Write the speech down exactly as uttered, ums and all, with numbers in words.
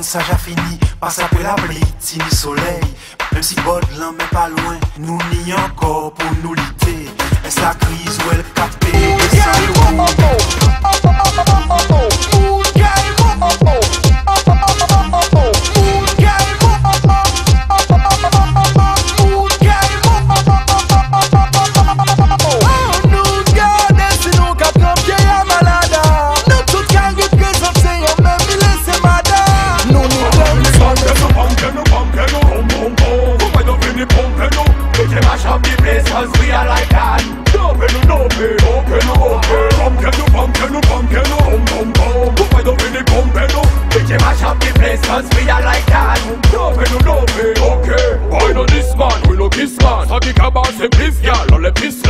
Sa ja fini, pase apre lapli, tini solèy. Menm si bòd lanmè pa lwen, nou ni ankò pou nou lite. Èske lakriz ou wè l k ap peye desann ou? Ann nou gade si nou ka pran pye a malada. Nou tout ka reprezante yon menm lise madanm. Nou ni grenn. Pompe nou, pompe nou, pompe nou, bom, bom, bom. Pompe nou, vini pompe nou. Mete mach ap di plezans, we are like that. Dope nou, dope, dope nou, dope. Pompe nou, pompe nou, pompe nou, bom, bom, bom. Pompe nou, vini pompe nou. Mete mach ap di plezans, we are like that. Dope nou, dope, ok. Boy no diss man, we no kiss man. Sa ki kaba se plis, gyal, anlè plis.